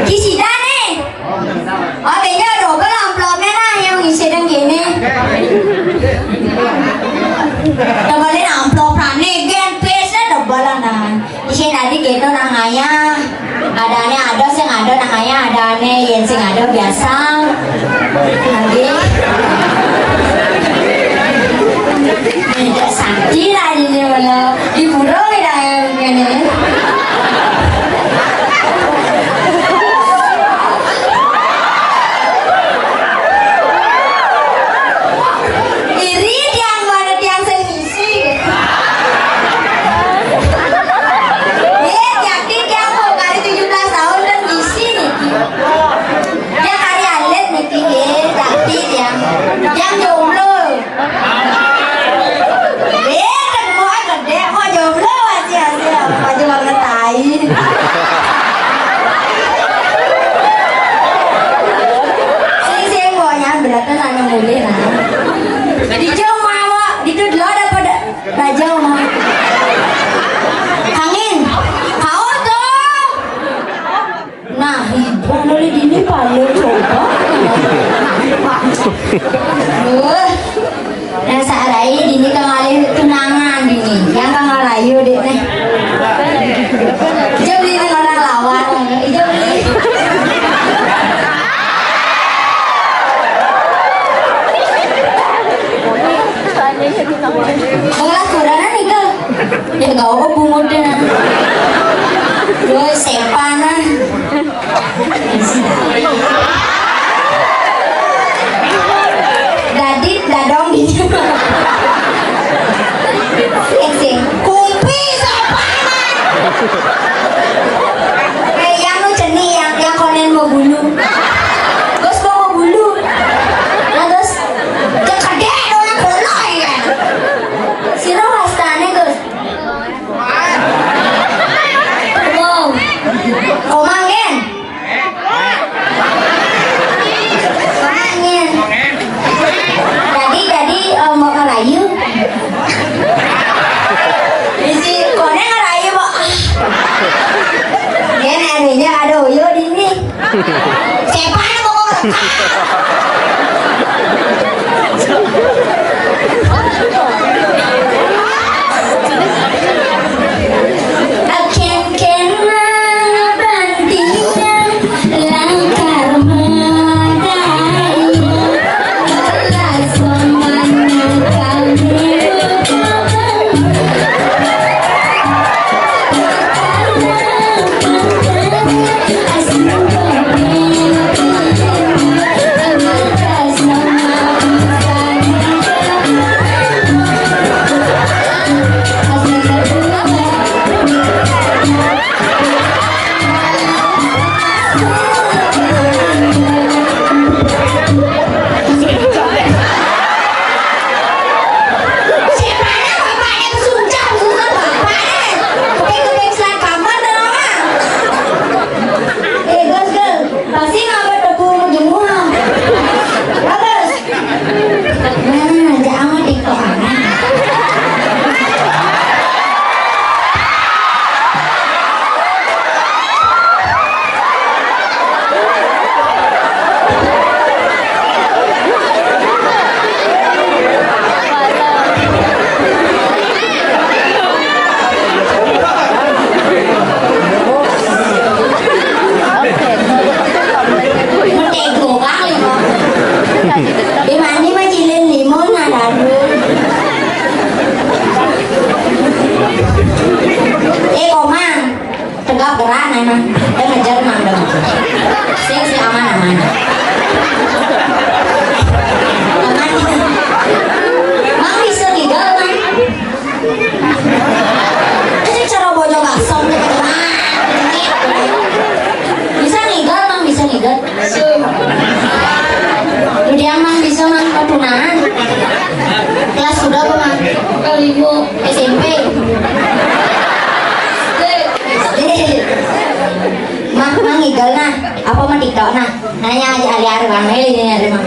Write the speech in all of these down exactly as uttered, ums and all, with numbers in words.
Kisida nih. Oh, kayaknya double amplopnya nah yang ngisi dan gini. Double amplop nih, gen face-nya double nah. Isin tadi gitu nang ayah. Adané ada sing ada nang ayah, adané yén sing ada biasa. Lagi. Santi lah ini malah. Di pura kita yang ini. Iri tiang mana tiang sing Nggih, Jakti tiang mau kali tujuh belas tahun kan ngisi niki. Dia kali alit niki nggih, Jakti tiang. Tiang jomblo. Nggih, kan mau gedé, mau jomblo masih masih aja banget tai. Sing sing pokoknya beratan anu mulih nah. Dijung mawak, itu dulu ada pada Raja mah. Angin. Kaos dong. Nah, ibu mulai dini paling coba. Wah. Nah, saat ini dini kang alih tunangan dini. Yang kang rayu deh nih. Jom ini orang lawan. Jom ini. Wong lah kurang nih ke. Ya gak apa bungut deh. Gue sepan ah. Dadit dadong gitu. Sing sing. Kumpi sepan. Eh, yang lu ceni yang yang konen mau bulu. Gus mau bulu. Nah, Gus. Cekadék doang kono ya. Sira wastane, Gus? Wow. Komang, Gen? Komang, Gen. Jadi, jadi, eh, mau ngerayu? Isi kone ngerayu, mau. Gen, R W-nya ada Uyo di sini. Cepat pokok. Akhén kena bantingan langkar madaya. Kelas pemana kami lupa. Siapa ada bapaknya kesuncak, susah bapaknya. Kuping-kuping selat kamar dah lama. Eh, Gus, Gus. Pasti ngapa debu jemuran. Bagus. Nah, jangan dikok. Merdeka kali, Bang. Di mana mah cilin limun ada dulu. Eh, Komang. Tegap gerak, nah, emang. Dia ngejar, emang, udah ngejar. Sing, sing, aman, aman. Aman. Mang bisa ngigel, Mang. Itu cara bojog asem, tuh, Mang. Bisa ngigel, Mang, bisa ngigel. Udah, Mang, bisa, Mang, ketunaan. Kelas berapa, Mang? Kelima. S M P. S D. Mang, Mang Igal nah, apa mah TikTok nah? Nanya aja hari-hari Bang, eh ini hari Bang.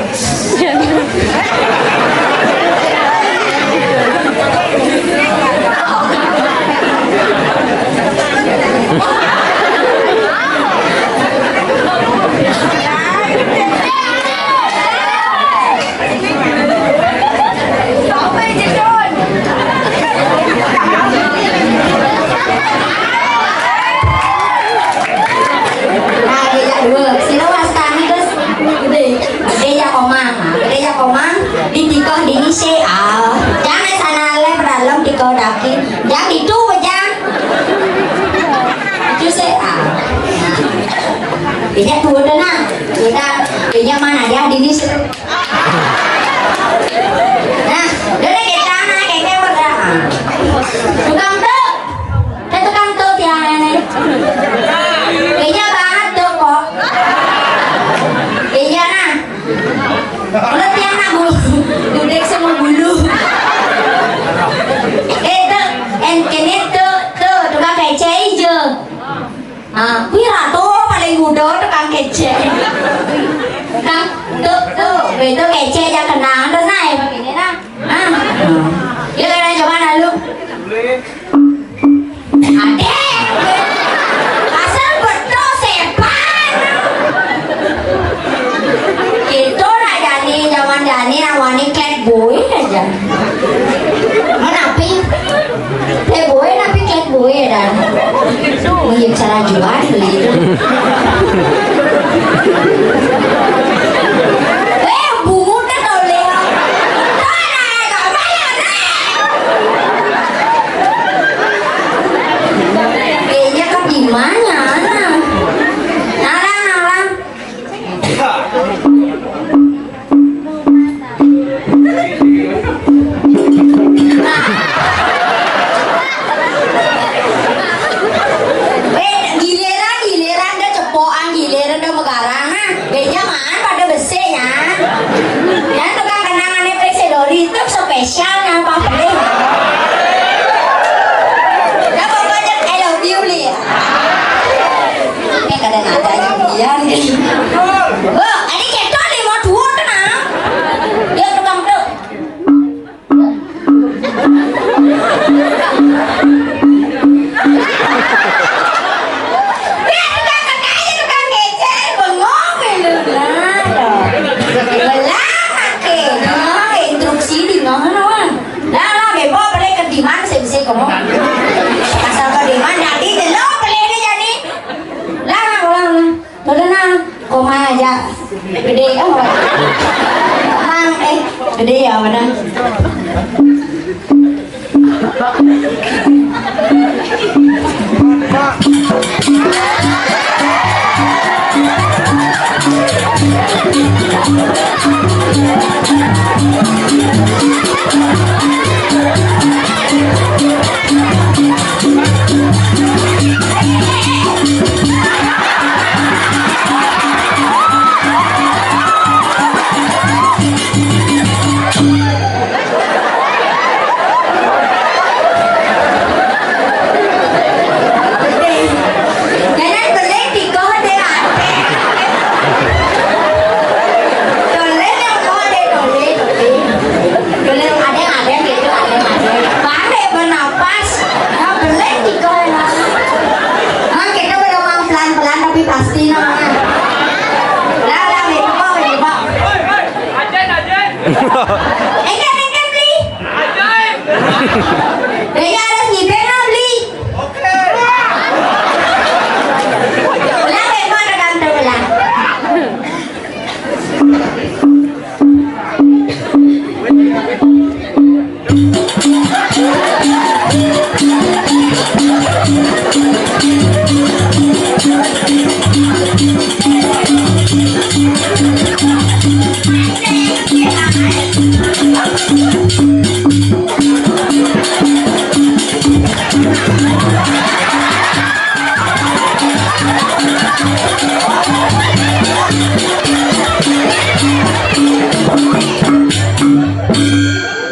Kayaknya tua dah nah. Kita, kayaknya mana dia di sini. Nah, udah deh kita nah, kayaknya udah. Tukang tuh. Saya tukang tuh tiang ini. Kayaknya banget tuh kok. Kayaknya nah. Kalau tiang nak bulu. Duduk sama bulu. Eh, tuh, en kene tuh, tuh, tukang kece ijo. Ah, kuwi ra to paling muda tukang kece. Tukang tuh, tuh, itu kece aja kenal terus nah ya begini nah. Ah. Ya kan coba nah lu. Ade. Pasal betul sepan. Gitu lah jani zaman jani awani cat boy aja. Menapi? Cat boy napi cat boy ya dah. Iya cara jual beli. Eh, bungut dah kau lihat. Tuh, nah, gak bayar, nah. Kayaknya kan gimana, nah? Nalang, nalang. Weh, giliran, giliran dah cepokan, giliran dah megarang, nah. Beja maan pada besik, ya. Ya, tukang kenangannya Presiden Dori itu spesial, nah, apa boleh? Dah, pokoknya I love you, Li. Eh, kadang ada yang biar, gitu. Wah, ini cetok lima dua tuh, nah. Ya, tukang tuh. Biar tukang kekayaan, tukang kece, bengong, ya, lu, nah, tuh. Belah, kake. Nah, instruksi di mana, wan? Lah, lah, bebo, boleh ke di mana, sih, sih, kamu? Asal ke di mana, jadi, lo, boleh ini jadi. Lah, lah, lah, lah. Udah nah, koma aja. Gede, oh. Mang, eh, gede ya, mana? Jangan beli tiga hotel ate. Tolong yang mau ada, tolong, tolong. Tolong ada, ada gitu, ada, ada. Pandai bernapas. Nah, beli tiga ya. Nah, kita berdoa pelan-pelan tapi pasti nah. Lah, lah, bego, bego. Engke, engke, beli. Ajaib. Daya harus ngibeng lah, beli. Oke. Ulang, bego, ada kantor, ulang.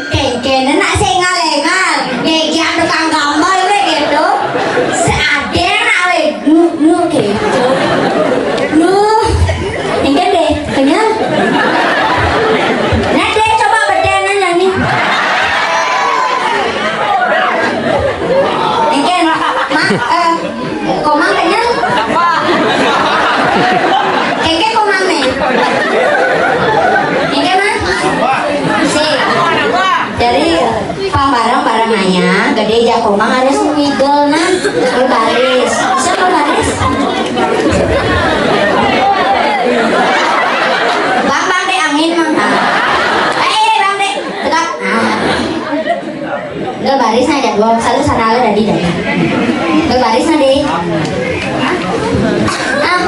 Kengkene nak sing ngal-engal, ngejak tukang gambel weh gitu. Seadene nak weh, nu, nu gitu. Nu, ini kan deh, kenyal. Nah, deh coba bedena nyanyi. Ini kan, Mak, eh, Komang kenyal? Keke komang nih. Keke mah? Sik. Jadi pang bareng-bareng aja, gede ja komang harus ngidol nah. Lu baris. Bisa lu baris? Bang, bang, deh angin mah. Eh, bang, deh. Tegak. Ah. Gal baris na jadwal, selalu sana ada di dalam. Gal baris na deh. Ah.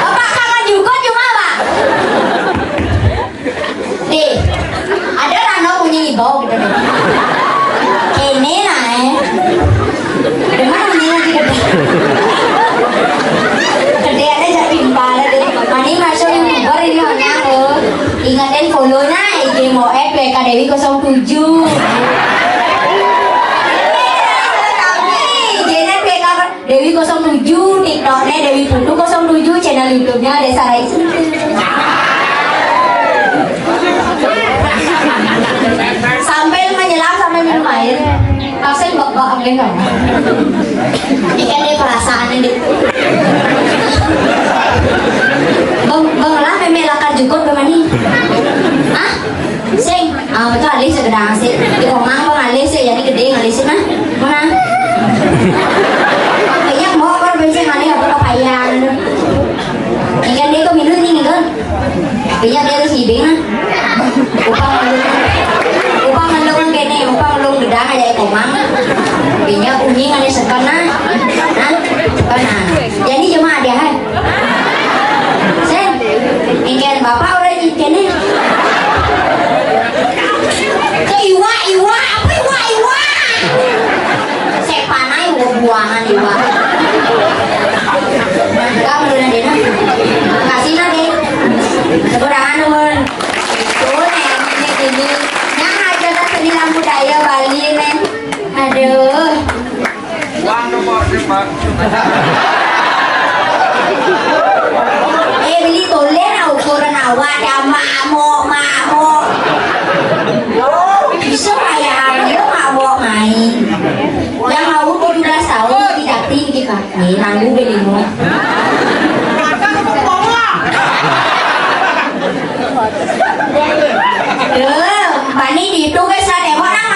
Bapak kangen juga cuma, Pak. Deh, ada rano punya ibu gitu deh. Ini nah, eh. Di mana punya lagi gede? Gede ada jadi impal deh. Mani masuk YouTuber ini orangnya aku. Ingatin follow nah I G Moe P K Dewi kosong tujuh. Tapi I G-nya P K Dewi kosong tujuh, TikTok-nya Dewi Putu kosong tujuh, channel YouTube-nya Desa Rai. Sambil menyelam sambil minum air. Vaksin bak-bak ambil kan? Ini kan dia perasaan ini. Bang, bang lah meme lakar jukut bang mani. Hah? Sing, ah, itu alis segedang sih. Di omang bang alis sih, jadi gede alis sih nah. Mana? Banyak mau apa bensin mana apa kepayan. Ikan dia kok minum nih kan? Banyak dia harus ngibing nah. Upah ngelung, upah ngelung kene, upah ngelung gedang aja di omang. Banyak unying ada sekena. Nah, sekena. Jadi cuma ada hai. Sen, ingin bapak orang ingin kene. Ke iwa, iwa, apa iwa, iwa? Saya panai buah buangan iwa. Enggak menurut dia. Kasih nanti. Sebenarnya namun itu nih ini ini yang aja tak seni lampu daya Bali nih. Aduh. Uang nomor sih, Pak. Eh, beli toleh lah ukuran awak dah makmuk, makmuk. Oh, bisa kaya dia makmuk main. Yang mau tujuh belas tahun, tidak tinggi, Pak. Nih, nanggu beli mau. Tuh, Pak, ini di itu, guys, lah, tengok nang